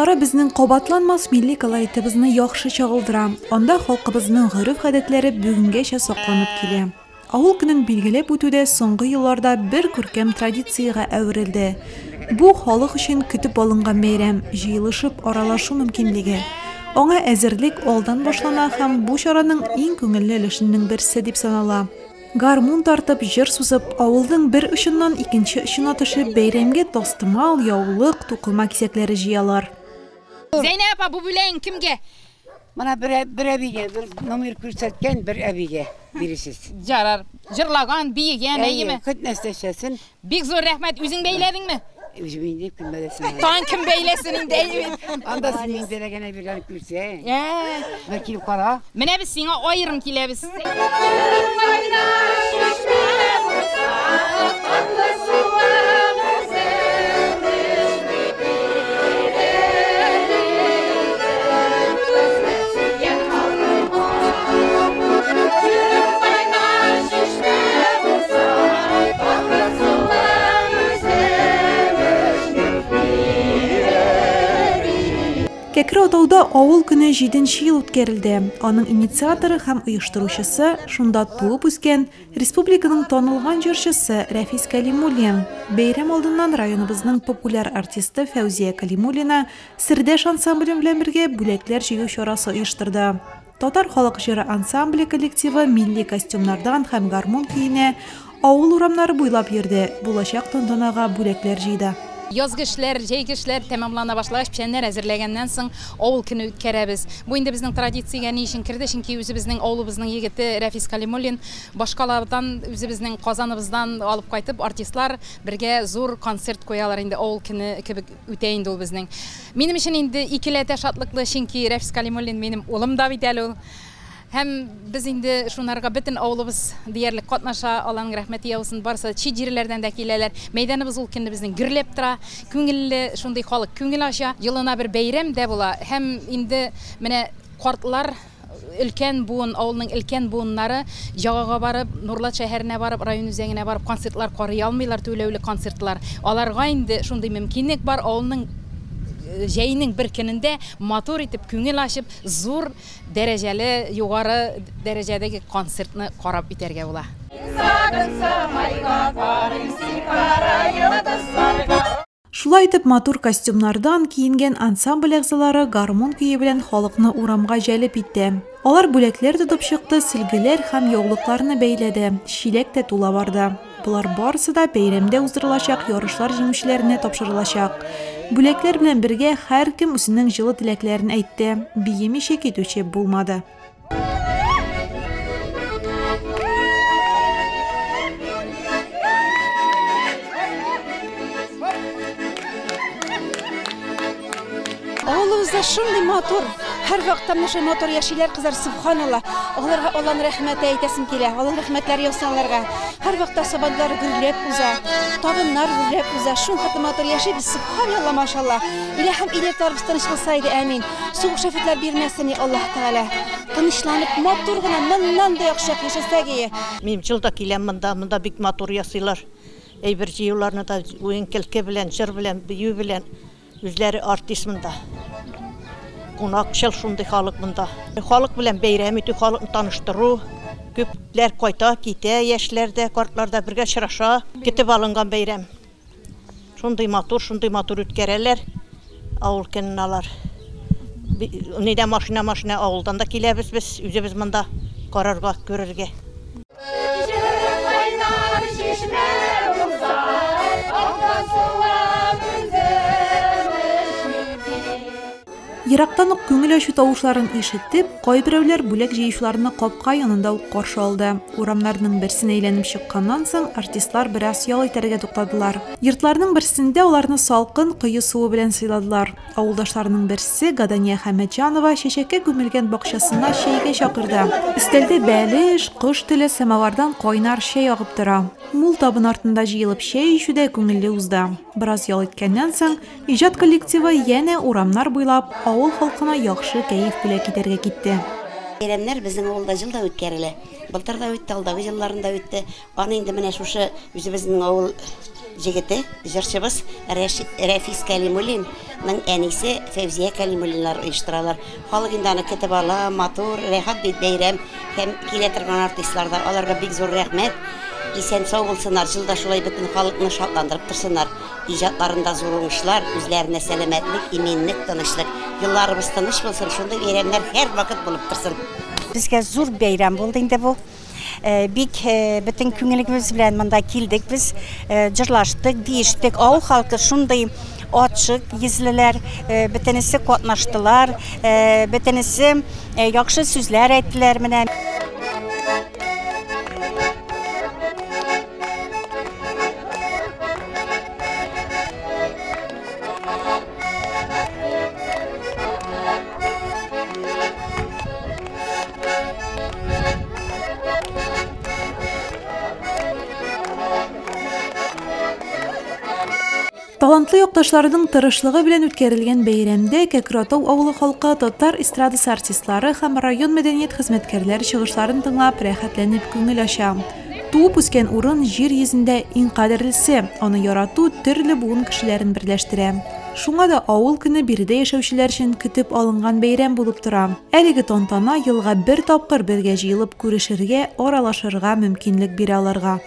җырлары безнең кабатланмас милли колоритыбызны яхшы чагылдыра. Анда халкыбызның гореф-гадәтләре бүгенгәчә сакланып килә. Авыл көнен билгеләп үтү дә соңгы елларда бер күркәм традициягә әверелде. Бу, халык өчен көтеп алынган бәйрәм, җыелышып аралашу мөмкинлеге. Аңа әзерлек алдан башлана һәм бу чараның иң күңелле өлешенең берсе дип санала. Гармун тартып, җыр сузып, авылның бер очыннан икенче очына төшеп, бәйрәмгә тастымал, яулык, тукыма кисәкләре җыялар. Зәйнәп апа, бу бүләгең кемгә? Менә бер, бер әбигә, бер номер күрсәткән бер әбигә биресез. Ярар. Җырлаган, биегән, әйеме? Әйе, хет нәрсә эшләсен. Бик зур рәхмәт. Үзең бәйләдеңме? Үзем инде кем бәйләсен. Тагын кем бәйләсен инде, әйе бит. Анда син мин бәйләгән әйберләрне күрсәң. Ә. Бер килеп кара. Менә без сиңа аерым киләбез. Кәкре Атауда авыл көне җиденче ел үткәрелде. Аның инициаторы һәм оештыручысы, шунда туып үскән, республиканың танылган җырчысы Рәфис Кәлимуллин. Бәйрәм алдыннан районыбызның популяр артисты Фәүзия Кәлимуллина Сердәш ансамбле белән бергә бүләкләр җыю чарасы оештырды. Татар халык җыры ансамбле коллективы милли костюмнардан һәм гармун көенә авыл урамнары буйлап йөрде, булачак тантанага бүләкләр җыйды. Язгы эшләр, җәйге эшләр тәмамлана башлагач, печәннәр әзерләгәннән соң авыл көне үткәрәбез. Бу инде безнең традициягә ни өчен керде? Чөнки үзебезнең авылыбызның егете Рәфис Калимуллин башкаладан, үзебезнең Казаныбыздан алып кайтып, артистлар бергә зур концерт куялар инде, авыл көне кебек үтә инде ул безнең. Минем өчен инде икеләтә шатлыклы, чөнки Рәфис Калимуллин минем улым да бит әле ул. Һәм без инде шунарга бөтен авылыбыз диярлек катнаша, Алланың рәхмәте яусын, барысы чит җирләрдән дә киләләр. Мәйданыбыз ул көнне безнең гөрләп тора, күңелле, шундый халык күңел ача. Елына бер бәйрәм дә була. Һәм инде менә картлар, өлкән буын, авылның өлкән буыннары Җагага барып, Нурлат шәһәренә барып, район үзәгенә барып концертлар карый алмыйлар, түләүле концертлар. Аларга инде шундый мөмкинлек бар, авылның җәйнең бер көнендә матур итеп, күңел ачып, зур дәрәҗәле, югары дәрәҗәдәге концертны карап үтәргә була. Шулай итеп, матур костюмнардан киенгән ансамбль әгъзалары гармун көе белән халыкны урамга җәлеп итте. Алар бүләкләр тотып чыкты, сөлгеләр һәм яулыкларны бәйләде, чиләк тә тула барды. Болар барысы да бәйрәмдә уздырылачак ярышлар җиңүчеләренә тапшырылачак. Бүләкләр белән бергә һәркем үзенең җылы теләкләрен әйтте, биемичә китүче булмады. Авылыбызда шундый матур, һәр вакытта менә шулай матур яшиләр кызлар, субханалла. Аларга Алланың рәхмәте әйтәсем килә. Алланың рәхмәтләре яусын аларга. Һәр вакытта сабантуйлар гөрләп уза, табыннар гөрләп уза. Шул хәтле матур яшибез, субханалла, машалла. Илаһым, ил-йортларыбыз тыныч булса иде, амин. Сугыш афәтләр бирмәсен, и Аллаһ Тәгалә. Тынычланып, матур гына, моннан да яхшырак яшәсәк ие. Мин ел да киләм монда, монда бик матур ясыйлар. Әйбер җыюларны да уен-көлке белән, җыр белән, бию белән. Үзләре артист монда. Кунакчыл шундый халык монда. Халык белән бәйрәм итү, халыкны таныштыру. Күпләр кайта, китә, яшьләр дә, картлар да бергә очраша. Көтеп алынган бәйрәм. Шундый матур, шундый матур үткәрәләр авыл көнен алар. Нидә машина-машина авылдан да киләбез без, үзебез монда карарга, күрергә. Ерактан ук күңел ачу тавышларын ишетеп, кайберәүләр бүләк җыючыларны капка янында ук каршы алды. Урамнарның берсен әйләнеп чыкканнан соң, артистлар бераз ял итәргә туктадылар. Йортларның берсендә аларны салкын кое суы белән сыйладылар. Авылдашларының берсе Гадания Хәмәтҗанова чәчәккә күмелгән бакчасына чәйгә чакырды. Өстәлдә бәлеш, кош теле, самовардан кайнар чәй агып тора. Мул табын артында җыелып чәй эчү дә күңелле узды. Бераз ял иткәннән соң, иҗат коллективы янә урамнар буйлап авыл халкына яхшы кәеф бүләк итәргә китте. Бәйрәмнәр безнең авылда ел да үткәрелә. Былтыр да үтте, алдагы елларында үтте. Аны инде менә шушы үзебезнең авыл җегете, җырчыбыз Рәфис Кәлимуллинның әнисе Фәүзия Кәлимуллиннар оештыралар. Халык инде аны көтеп ала, матур, рәхәт бит бәйрәм. Һәм килә торган артистлар да, аларга бик зур рәхмәт. Исән-сау булсыннар, җыл да шулай бөтен халыкны шатландырып торсыннар. Иҗатларында зур уңышлар, үзләренә сәламәтлек, иминлек, тынычлык. Елларыбыз тыныч булсын, шундый бәйрәмнәр һәрвакыт булып торсын. Безгә зур бәйрәм булды инде бу. Бик бөтен күңелебез белән монда килдек без, җырлаштык, биештек. Авыл халкы шундый ачык йөзлеләр, бөтенесе катнаштылар, бөтенесе яхшы сүзләр әйттеләр менә. Талантлы якташларының тырышлыгы белән үткәрелгән бәйрәмдә Кәкратау авылы халкы татар эстрадасы артистлары һәм район мәдәният хезмәткәрләре чыгышларын тыңлап, рәхәтләнеп күңел ача. Туып үскән урын җир йөзендә иң кадерлесе, аны ярату төрле буын кешеләрен берләштерә. Шуңа да авыл көне биредә яшәүчеләр өчен көтеп алынган бәйрәм булып тора. Әлеге тантана елга бер тапкыр бергә җыелып күрешергә, аралашырга мөмкинлек бирә аларга.